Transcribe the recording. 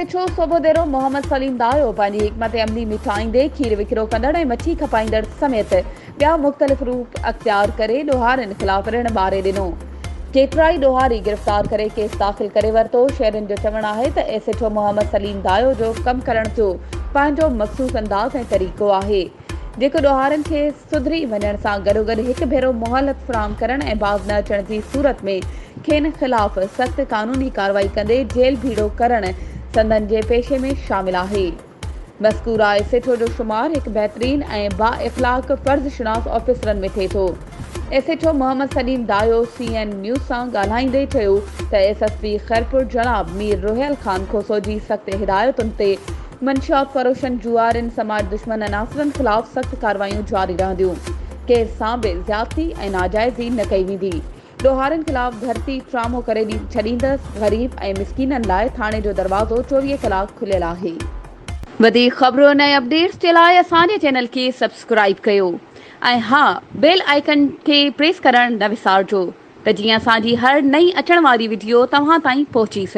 H O Sobhodero Muhammad Saleem Dayo پنهنجي حڪمت عملي مٽائيندي کير وڪرو ڪندڙ ۽ مڇي کپائيندڙ سميت ٻيا مختلف روپ اختيار ڪري ڏوهارين خلاف رڻ ٻاري ڏنو. ڪيترائي ڏوهاري گرفتار ڪري ڪيس داخل ڪري ورتو. شهرين جو چوڻ آهي ته S H O Muhammad Saleem Dayo جو ڪم ڪرڻ جو پنهنجو مخصوص انداز ۽ طريقو آهي. جيڪو ڏوهارين کي سڌري وڃڻ سان گڏوگڏ هڪ ڀيرو مهلت فراهم ڪرڻ ۽ باز نه اچڻ جي صورت ۾ کين خلاف سخت قانوني ڪارروائي ڪندي جيل ڀيڙو ڪرڻ سندن جي پيشي ۾ شامل آهي. مذڪوره ايس ايڇ او جو شمار هڪ بهترين ۽ بااخلاق فرض شناس آفيسرن ۾ ٿئي ٿو. S H O Muhammad Saleem Dayo C N news سان ڳالهائيندي چيو ته ايس ايس پي خيرپور جناب مير روحيل خان کوسو جي سخت هدايتن تي منشيات فروشن، جوئارين، سماج دشمن عناصرن خلاف سخت ڪارروايون جاري رهنديون، ڪنهن سان به زيادتي ۽ ناجائزي نه ڪئي ويندي، ڏوهارين خلاف ڌرتي ٽرامو ڪري ڇڏيندس، غريب ۽ مسڪينن لاء ٿاڻي جو دروازو 24 ڪلاڪ کليل آهي. وڌيڪ خبرن ۽ اپڊيٽس جي لاء اسان جي چينل کي سبسڪرائيب ڪيو ۽ ها بيل آئيڪن کي پريس ڪرڻ نه وسارجو ته جيئن اسان جي هر نئين اچڻ واري وڊيو توهان تائين پهچي سگهي.